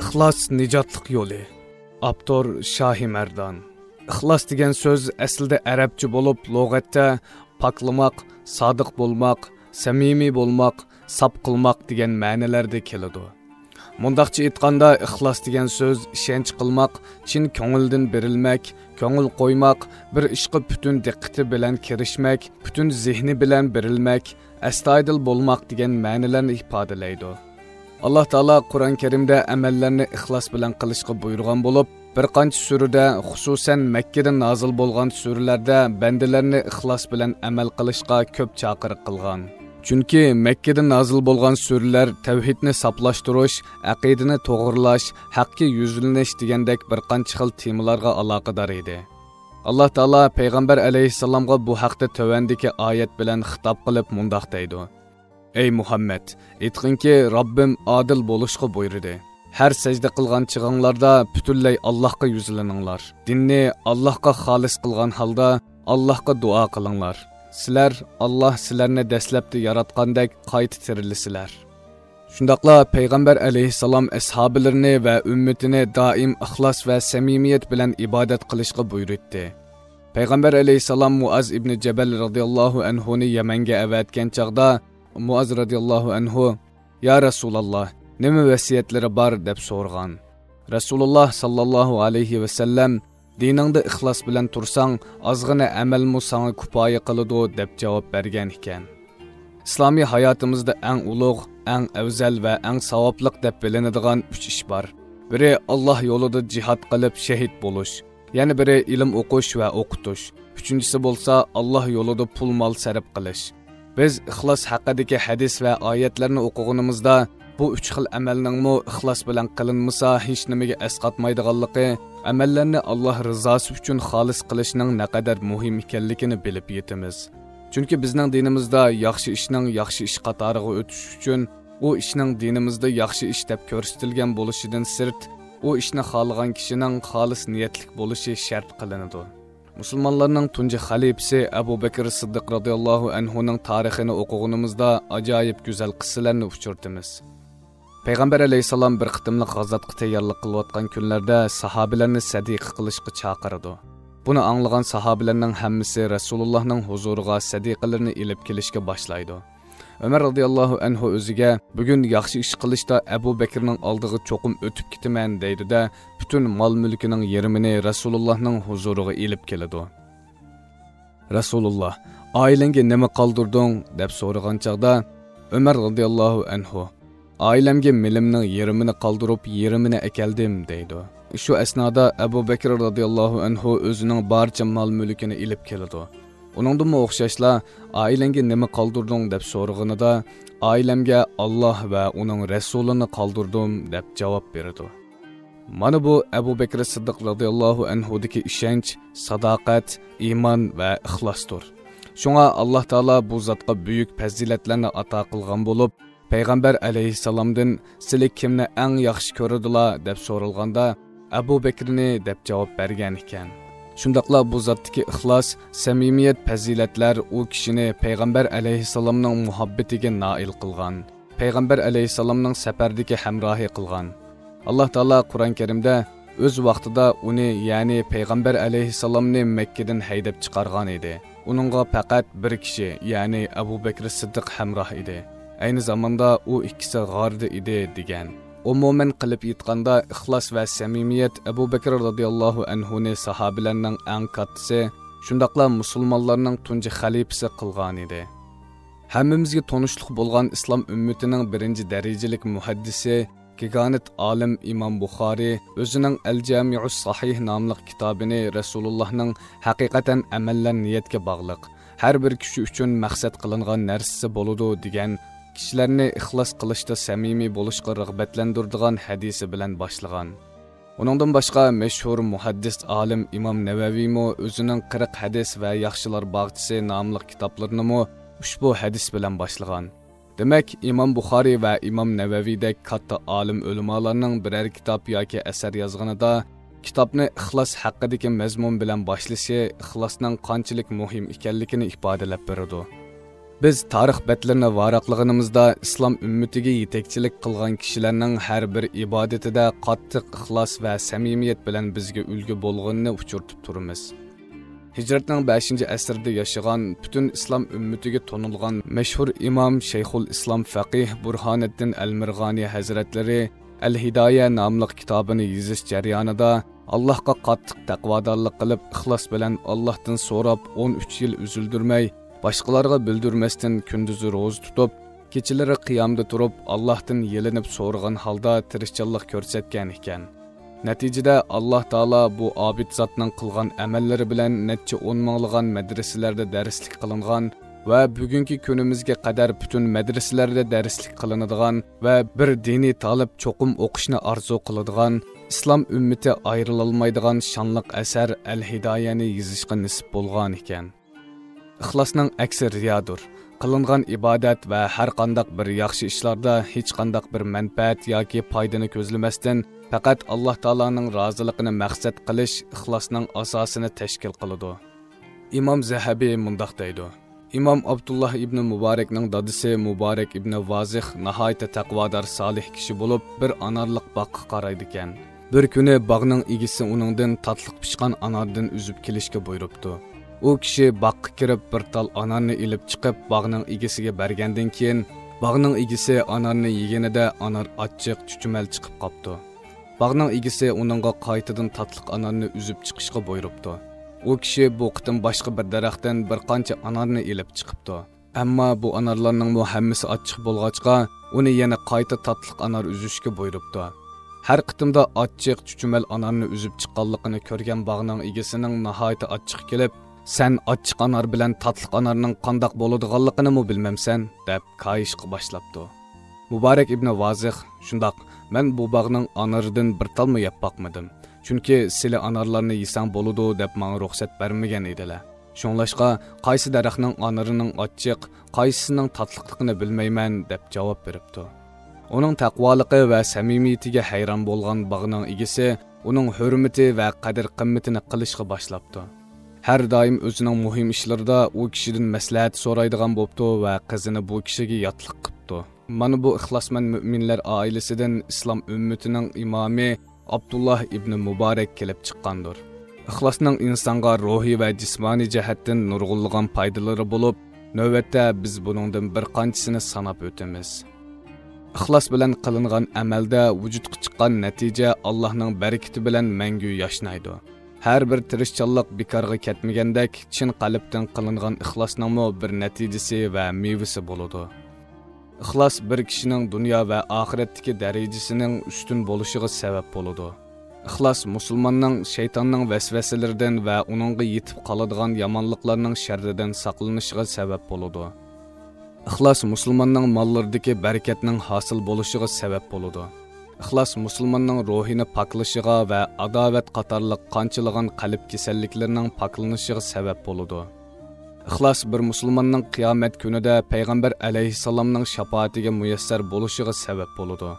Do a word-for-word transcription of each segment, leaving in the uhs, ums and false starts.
ئىخلاس نىجاتلىق يولى. ئاپتور شاھى مەردان. ئىخلاس دېگەن سۆز ئەسلىدە ئەرەبچە بولۇپ، لۇغەتتە پاكلىماق، سادىق بولماق، سەمىمىي بولماق، ساپ قىلماق دېگەن مەنىلەردە كېلىدۇ. مۇنداقچە ئېيتقاندا، ئىخلاس دېگەن سۆز ئىشەنچ قىلماق، چىن كۆڭۈلدىن بېرىلمەك، كۆڭۈل قويماق، بىر ئىشقا پۈتۈن دىققىتى بىلەن كىرىشمەك، پۈتۈن زېھنى بىلەن بېرىلمەك، ئەستايىدىل بولماق دېگەن مەنىلەرنى ئىپادىلەيدۇ. ئاللا تائالا قۇرئان كەرىمدە ئەمەللەرنى ئىخلاس بىلەن قىلىشقا بۇيرۇغان بولۇپ، بىر قانچە سۈرىدە، خۇسۇسەن مەككىدە نازىل بولغان سۈرىلەردە بەندىلەرنى ئىخلاس بىلەن ئەمەل قىلىشقا كۆپ چاقىرىق قىلغان. چۈنكى مەككىدە نازىل بولغان سۈرىلەر تەۋھىدنى ساپلاشتۇرۇش، ئەقىدىنى توغرىلاش، ھەققە يۈزلىنىش دېگەندەك بىر قانچە خىل تېمىلارغا ئالاقىدار ئىدى. ئاللا تائالا پەيغەمبەر ئەلەيھىسسالامغا بۇ ھەقتە تۆۋەندىكى ئايەت بىلەن خىتاب قىلىپ مۇنداق دەيدۇ: ئەي مۇھەممەد، ئېيتقىنكى، رەببىم ئادىل بولۇشقا بۇيرۇدى. ھەر سەجدە قىلغان چېغىڭلاردا پۈتۈنلەي ئاللاھقا يۈزلىنىڭلار. دىننى ئاللاھقا خالىس قىلغان ھالدا ئاللاھقا دۇئا قىلىڭلار. سىلەر، ئاللاھ سىلەرنى دەسلەپتە ياراتقاندەك قايتا تىرىلىسىلەر. شۇنداقلا پەيغەمبەر ئەلەيھىسسالام ئەسھابىلىرىنى ۋە ئۈممىتىنى دائىم ئىخلاس ۋە سەمىمىيەت بىلەن ئىبادەت قىلىشقا بۇيرۇتتى. پەيغەمبەر ئەلەيھىسسالام مۇئاز ئىبنى جەبەل رەزىياللاھۇ ئەنھۇنى يەمەنگە ئەۋەتكەن چاغدا، مۇئاز رەزىياللاھۇ ئەنھۇ، يا رەسۇلاللا، نېمە ۋەسىيەتلىرى بار؟ دەپ سورىغان. رەسۇلۇللا ساللاللاھۇ ئەلەيھى ۋەسەللەم، دىنىڭدا ئىخلاس بىلەن تۇرساڭ، ئازغىنە ئەمەلمۇ ساڭا كۇپايە قىلىدۇ، دەپ جاۋاب بەرگەن ئىكەن. ئىسلامىي ھاياتىمىزدا ئەڭ ئۇلۇغ، ئەڭ ئەۋزەل ۋە ئەڭ ساۋابلىق دەپ بىلىنىدىغان ئۈچ ئىش بار. بىرى، ئاللاھ يولىدا جىھاد قىلىپ شېھىت بولۇش. يەنە بىرى، ئىلىم ئوقۇش ۋە ئوقۇتۇش. ئۈچىنچىسى بولسا، ئاللاھ يولىدا پۇل-مال سەرپ قىلىش. بىز ئىخلاس ھەققىدىكى ھەدىس ۋە ئايەتلەرنى ئوقۇغىنىمىزدا، بۇ ئۈچ خىل ئەمەلنىڭمۇ ئىخلاس بىلەن قىلىنمىسا ھېچنېمىگە ئەسقاتمايدىغانلىقى، ئەمەللەرنى ئاللاھ رىزاسى ئۈچۈن خالىس قىلىشنىڭ نەقەدەر مۇھىم ئىكەنلىكىنى بىلىپ يېتىمىز. چۈنكى بىزنىڭ دىنىمىزدا ياخشى ئىشنىڭ ياخشى ئىش قاتارىغا ئۆتۈش ئۈچۈن، ئۇ ئىشنىڭ دىنىمىزدا ياخشى ئىش دەپ كۆرسىتىلگەن بولۇشىدىن سىرت، ئۇ ئىشنى خالىغان كىشىنىڭ خالىس نىيەتلىك بولۇشى شەرت قىلىنىدۇ. مۇسۇلمانلارنىڭ تۇنجى خەلىپىسى ئەبۇ بەكرى سىددىق رەزىياللاھۇ ئەنھۇنىڭ تارىخىنى ئوقۇغىنىمىزدا ئاجايىپ گۈزەل قىسسىلەرنى ئۇچرىتىمىز. پەيغەمبەر ئەلەيھىسسالام بىر قېتىملىق غازاتقا تەييارلىق قىلىۋاتقان كۈنلەردە ساھابىلەرنى سەدىقە قىلىشقا چاقىرىدۇ. بۇنى ئاڭلىغان ساھابىلەرنىڭ ھەممىسى رەسۇلۇللاھنىڭ ھۇزۇرىغا سەدىقىلىرىنى ئېلىپ كېلىشكە باشلايدۇ. ئۆمەر رەزىياللاھۇ ئەنھۇ ئۆزىگە، بۈگۈن ياخشى ئىش قىلىشتا ئەبۇ بەكرىنىڭ ئالدىغا چوقۇم ئۆتۈپ كېتىمەن، دەيدۇ-دە، پۈتۈن مال-مۈلكىنىڭ يېرىمىنى رەسۇلۇللاھنىڭ ھۇزۇرىغا ئېلىپ كېلىدۇ. رەسۇلۇللا، ئائىلەڭگە نېمە قالدۇردۇڭ؟ دەپ سورىغان چاغدا، ئۆمەر رەزىياللاھۇ ئەنھۇ، ئائىلەمگە مېلىمنىڭ يېرىمىنى قالدۇرۇپ، يېرىمىنى ئەكەلدىم، دەيدۇ. شۇ ئەسنادا ئەبۇ بەكرى رەزىياللاھۇ ئەنھۇ ئۆزىنىڭ بارچە مال-مۈلكىنى ئېلىپ كېلىدۇ. ئۇنىڭدىنمۇ ئوخشاشلا، ئائىلەڭگە نېمە قالدۇردۇڭ؟ دەپ سورىغىنىدا، ئائىلەمگە ئاللاھ ۋە ئۇنىڭ رەسۇلىنى قالدۇردۇم، دەپ جاۋاب بېرىدۇ. مانا بۇ ئەبۇ بەكرى سىددىق رەزىياللاھۇ ئەنھۇدىكى ئىشەنچ، ساداقەت، ئىمان ۋە ئىخلاستۇر. شۇڭا ئاللاھ تائالا بۇ زاتقا بۈيۈك پەزىلەتلەرنى ئاتا قىلغان بولۇپ، پەيغەمبەر ئەلەيھىسسالامدىن، سىلى كىمنى ئەڭ ياخشى كۆرىدىلا؟ دەپ سورالغاندا، ئەبۇ بەكرىنى دەپ جاۋاب بەرگەن ئىكەن. شۇنداقلا بۇ زاتتىكى ئىخلاس، سەمىمىيەت پەزىلەتلەر ئۇ كىشىنى پەيغەمبەر ئەلەيھىسسالامنىڭ مۇھەببىتىگە نائىل قىلغان، پەيغەمبەر ئەلەيھىسسالامنىڭ سەپەردىكى ھەمراھى قىلغان. ئاللاھ تائالا قۇرئان كەرىمدە ئۆز ۋاقتىدا ئۇنى، يەنى پەيغەمبەر ئەلەيھىسسالامنى مەككىدىن ھەيدەپ چىقارغان ئىدى. ئۇنىڭغا پەقەت بىر كىشى، يەنى ئەبۇ بەكرى سىددىق ھەمراھ ئىدى. ئەينى زاماندا ئۇ ئىككىسى غاردا ئىدى، دېگەن. ئومۇمەن قىلىپ ئېيتقاندا، ئىخلاس ۋە سەمىمىيەت ئەبۇ بەكرى رەزىياللاھۇ ئەنھۇنى ساھابىلەرنىڭ ئەڭ كاتتىسى، شۇنداقلا مۇسۇلمانلارنىڭ تۇنجى خەلىپىسى قىلغانىدى. ھەممىمىزگە تونۇشلۇق بولغان ئىسلام ئۈممىتىنىڭ بىرىنچى دەرىجىلىك مۇھەددىسى، گىگانت ئالىم ئىمام بۇخارىي ئۆزىنىڭ ئەل جامىئۇس ساھىھ ناملىق كىتابىنى رەسۇلۇللاھنىڭ ھەقىقەتەن ئەمەللەر نىيەتكە باغلىق، ھەر بىر كىشى ئۈچۈن مەقسەت قىلىنغان نەرسىسى بولىدۇ دېگەن، كىشىلەرنى ئىخلاس قىلىشتا سەمىمىي بولۇشقا رىغبەتلەندۈرىدىغان ھەدىسى بىلەن باشلىغان. ئۇنىڭدىن باشقا، مەشھۇر مۇھەددىس ئالىم ئىمام نەۋەۋىمۇ ئۆزىنىڭ قىرىق ھەدىس ۋە ياخشىلار باغچىسى ناملىق كىتابلىرىنىمۇ ئۇشبۇ ھەدىس بىلەن باشلىغان. دېمەك، ئىمام بۇخارىي ۋە ئىمام نەۋەۋىدەك كاتتا ئالىم ئۆلىمالارنىڭ بىرەر كىتاب ياكى ئەسەر يازغىنىدا، كىتابنى ئىخلاس ھەققىدىكى مەزمۇن بىلەن باشلىشى ئىخلاسنىڭ قانچىلىك مۇھىم ئىكەنلىكىنى ئىپادىلەپ بېرىدۇ. بىز تارىخ بەتلىرىنى ۋاراقلىغىنىمىزدا، ئىسلام ئۈممىتىگە يېتەكچىلىك قىلغان كىشىلەرنىڭ ھەر بىر ئىبادىتىدە قاتتىق ئىخلاس ۋە سەمىمىيەت بىلەن بىزگە ئۈلگە بولغىنىنى ئۇچرىتىپ تۇرىمىز. ھىجرەتنىڭ بەشىنچى ئەسىردە ياشىغان، پۈتۈن ئىسلام ئۈممىتىگە تونۇلغان مەشھۇر ئىمام شەيخۇل ئىسلام فەقىھ بۇرھانىددىن ئەلمىرغانى ھەزرەتلىرى ئەل ھىدايە ناملىق كىتابىنى يېزىش جەريانىدا، ئاللاھقا قاتتىق تەقۋادارلىق قىلىپ، ئىخلاس بىلەن ئاللاھتىن سوراپ، ئون ئۈچ يىل ئۈزۈلدۈرمەي، باشقىلارغا بىلدۈرمەستىن كۈندۈزى روزا تۇتۇپ، كېچىلىرى قىيامدا تۇرۇپ، ئاللاھتىن يېلىنىپ سورىغان ھالدا تىرىشچانلىق كۆرسەتكەن ئىكەن. نەتىجىدە، ئاللاھ تائالا بۇ ئابىد زاتنىڭ قىلغان ئەمەللىرى بىلەن نەچچە ئون مىڭلىغان مەدرىسىلەردە دەرسلىك قىلىنغان ۋە بۈگۈنكى كۈنىمىزگە قەدەر پۈتۈن مەدرىسىلەردە دەرسلىك قىلىنىدىغان ۋە بىر دىنىي تالىپ چوقۇم ئوقۇشنى ئارزۇ قىلىدىغان، ئىسلام ئۈممىتى ئايرىلالمايدىغان شانلىق ئەسەر ئەل ھىدايەنى يېزىشقا نېسىپ بولغان ئىكەن. ئىخلاسنىڭ ئەكسى رىيادۇر. قىلىنغان ئىبادەت ۋە ھەر قانداق بىر ياخشى ئىشلاردا ھېچقانداق بىر مەنپەئەت ياكى پايدىنى كۆزلىمەستىن، پەقەت ئاللاھ تائالانىڭ رازىلىقىنى مەقسەت قىلىش ئىخلاسنىڭ ئاساسىنى تەشكىل قىلىدۇ. ئىمام زەھەبى مۇنداق دەيدۇ: ئىمام ئابدۇللاھ ئىبنى مۇبارەكنىڭ دادىسى مۇبارەك ئىبنى ۋازىخ ناھايىتى تەقۋادار، سالىھ كىشى بولۇپ، بىر ئانارلىق باغقا قارايدىكەن. بىر كۈنى باغنىڭ ئىگىسى ئۇنىڭدىن تاتلىق پىشقان ئاناردىن ئۈزۈپ كېلىشكە بۇيرۇپتۇ. ئۇ كىشى باغقا كىرىپ، بىر تال ئانارنى ئېلىپ چىقىپ، باغنىڭ ئىگىسىگە بەرگەندىن كېيىن، باغنىڭ ئىگىسى ئانارنى يېگىنىدە، ئانار ئاچچىق، چۈچۈمەل چىقىپ قاپتۇ. باغنىڭ ئىگىسى ئۇنىڭغا قايتىدىن تاتلىق ئانارنى ئۈزۈپ چىقىشقا بۇيرۇپتۇ. ئۇ كىشى بۇ قېتىم باشقا بىر دەرەختىن بىر قانچە ئانارنى ئېلىپ چىقىپتۇ. ئەمما بۇ ئانارلارنىڭمۇ ھەممىسى ئاچچىق بولغاچقا، ئۇنى يەنە قايتا تاتلىق ئانار ئۈزۈشكە بۇيرۇپتۇ. ھەر قېتىمدا ئاچچىق، چۈچۈمەل ئانارنى ئۈزۈپ چىققانلىقىنى كۆرگەن باغنىڭ ئىگىسىنىڭ ناھايىتى ئاچچىقى كېلىپ، سەن ئاچچىق ئانار بىلەن تاتلىق ئانارنىڭ قانداق بولىدىغانلىقىنىمۇ بىلمەمسەن؟ دەپ كايىشقا باشلاپتۇ. مۇبارەك ئىبنى ۋازىخ: شۇنداق، مەن بۇ باغنىڭ ئانىرىدىن بىر تالمۇ يەپ باقمىدىم. چۈنكى سىلى ئانارلارنى يېسەڭ بولىدۇ دەپ ماڭا رۇخسەت بەرمىگەن ئىدىلە. شۇڭلاشقا، قايسى دەرەخنىڭ ئانىرىنىڭ ئاچچىق، قايسىسىنىڭ تاتلىقلىقىنى بىلمەيمەن، دەپ جاۋاب بېرىپتۇ. ئۇنىڭ تەقۋالىقى ۋە سەمىمىيىتىگە ھەيران بولغان باغنىڭ ئىگىسى ئۇنىڭ ھۆرمىتى ۋە قەدىر-قىممىتىنى قىلىشقا باشلاپتۇ. ھەر دائىم ئۆزىنىڭ مۇھىم ئىشلىرىدا ئۇ كىشىدىن مەسلىھەت سورايدىغان بوپتۇ ۋە قىزىنى بۇ كىشىگە ياتلىق قىپتۇ. مانا بۇ ئىخلاسمەن مۆمىنلەر ئائىلىسىدىن ئىسلام ئۈممىتىنىڭ ئىمامى ئابدۇللاھ ئىبنى مۇبارەك كېلىپ چىققاندۇر. ئىخلاسنىڭ ئىنسانغا روھىي ۋە جىسمانىي جەھەتتىن نۇرغۇنلىغان پايدىلىرى بولۇپ، نۆۋەتتە بىز بۇنىڭدىن بىر قانچىسىنى ساناپ ئۆتىمىز. ئىخلاس بىلەن قىلىنغان ئەمەلدە ۋۇجۇدقا چىققان نەتىجە ئاللاھنىڭ بەرىكىتى بىلەن مەڭگۈ ياشنايدۇ. ھەر بىر تىرىشچانلىق بىكارغا كەتمىگەندەك، چىن قەلبتىن قىلىنغان ئىخلاسنىڭمۇ بىر نەتىجىسى ۋە مېۋىسى بولىدۇ. ئىخلاس بىر كىشىنىڭ دۇنيا ۋە ئاخىرەتتىكى دەرىجىسىنىڭ ئۈستۈن بولۇشىغا سەۋەب بولىدۇ. ئىخلاس مۇسۇلماننىڭ شەيتاننىڭ ۋەسۋەسىلىرىدىن ۋە ئۇنىڭغا يېتىپ قالىدىغان يامانلىقلارنىڭ شەررىدىن ساقلىنىشىغا سەۋەب بولىدۇ. ئىخلاس مۇسۇلماننىڭ ماللىرىدىكى بەرىكەتنىڭ ھاسىل بولۇشىغا سەۋەب بولىدۇ. ئىخلاس مۇسۇلماننىڭ روھىنى پاكلىشىغا ۋە ئاداۋەت قاتارلىق قانچىلىغان قەلب كېسەللىكلىرىنىڭ پاكلىنىشىغا سەۋەب بولىدۇ. ئىخلاس بىر مۇسۇلماننىڭ قىيامەت كۈنىدە پەيغەمبەر ئەلەيھىسسالامنىڭ شاپائىتىگە مۇيەسسەر بولۇشىغا سەۋەب بولىدۇ.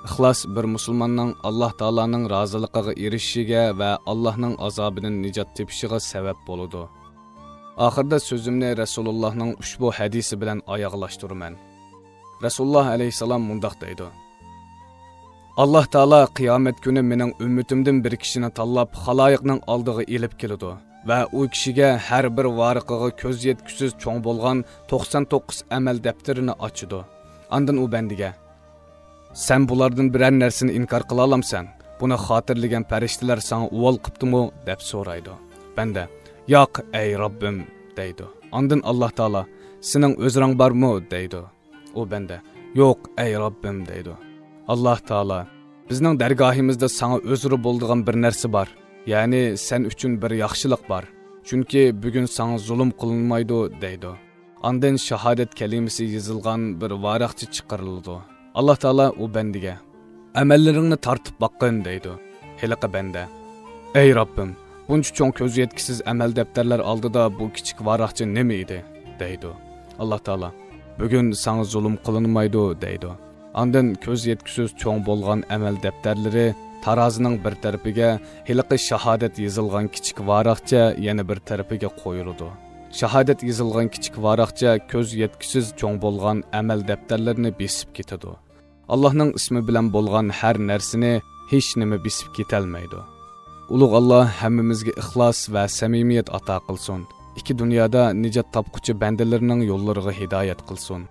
ئىخلاس بىر مۇسۇلماننىڭ ئاللاھ تائالانىڭ رازىلىقىغا ئېرىشىشىگە ۋە ئاللاھنىڭ ئازابىدىن نىجات تېپىشىغا سەۋەب بولىدۇ. ئاخىرىدا سۆزۈمنى رەسۇلۇللاھنىڭ ئۇشبۇ ھەدىسى بىلەن ئاياغلاشتۇرىمەن. رەسۇلۇللاھ ئەلەيھىسسالام مۇنداق دەيدۇ: ئاللاھ تائالا قىيامەت كۈنى مېنىڭ ئۈممىتىمدىن بىر كىشىنى تاللاپ، خالايىقنىڭ ئالدىغا ئېلىپ كېلىدۇ ۋە ئۇ كىشىگە ھەر بىر ۋارىقىغا كۆز يەتكۈسىز چوڭ بولغان توقسان توققۇز ئەمەل دەپتىرىنى ئاچىدۇ. ئاندىن ئۇ بەندىگە: سەن بۇلاردىن بىرەر نەرسىنى ئىنكار قىلالامسەن؟ بۇنى خاتىرىلىگەن پەرىشتىلەر ساڭا ئۇۋال قىپتىمۇ؟ دەپ سورايدۇ. بەندە: ياق، ئەي رەببىم، دەيدۇ. ئاندىن ئاللاھ تائالا: سېنىڭ ئۆزرەڭ بارمۇ؟ دەيدۇ. ئۇ بەندە: يوق، ئەي رەببىم، دەيدۇ. ئاللاھ تائالا: بىزنىڭ دەرگاھىمىزدا ساڭا ئۆزرە بولىدىغان بىر نەرسە بار، يەنى سەن ئۈچۈن بىر ياخشىلىق بار، چۈنكى بۈگۈن ساڭا زۇلۇم قىلىنمايدۇ، دەيدۇ. ئاندىن شاھادەت كەلىمىسى يېزىلغان بىر ۋاراقچە چىقىرىلىدۇ. ئاللاھ تائالا ئۇ بەندىگە: ئەمەللىرىڭنى تارتىپ باققىن، دەيدۇ. ھېلىقى بەندە: ئەي رەببىم، بۇنچە چوڭ كۆز يەتكۈسىز ئەمەل دەپتەرلەر ئالدىدا بۇ كىچىك ۋاراقچە نېمە ئىدى؟ دەيدۇ. ئاللاھ تائالا: بۈگۈن ساڭا زۇلۇم قىلىنمايدۇ، دەيدۇ. ئاندىن كۆز يەتكۈسىز چوڭ بولغان ئەمەل دەپتەرلىرى تارازىنىڭ بىر تەرىپىگە، ھېلىقى شاھادەت يېزىلغان كىچىك ۋاراقچە يەنە بىر تەرىپىگە قويۇلىدۇ. شاھادەت يېزىلغان كىچىك ۋاراقچە كۆز يەتكۈسىز چوڭ بولغان ئەمەل دەپتەرلىرىنى بېسىپ كېتىدۇ. ئاللاھنىڭ ئىسمى بىلەن بولغان ھەر نەرسىنى ھېچنېمە بېسىپ كېتەلمەيدۇ. ئۇلۇغ ئاللاھ ھەممىمىزگە ئىخلاس ۋە سەمىمىيەت ئاتا قىلسۇن. ئىككى دۇنيادا نىجات تاپقۇچى بەندىلىرىنىڭ يوللىرىغا ھىدايەت قىلسۇن.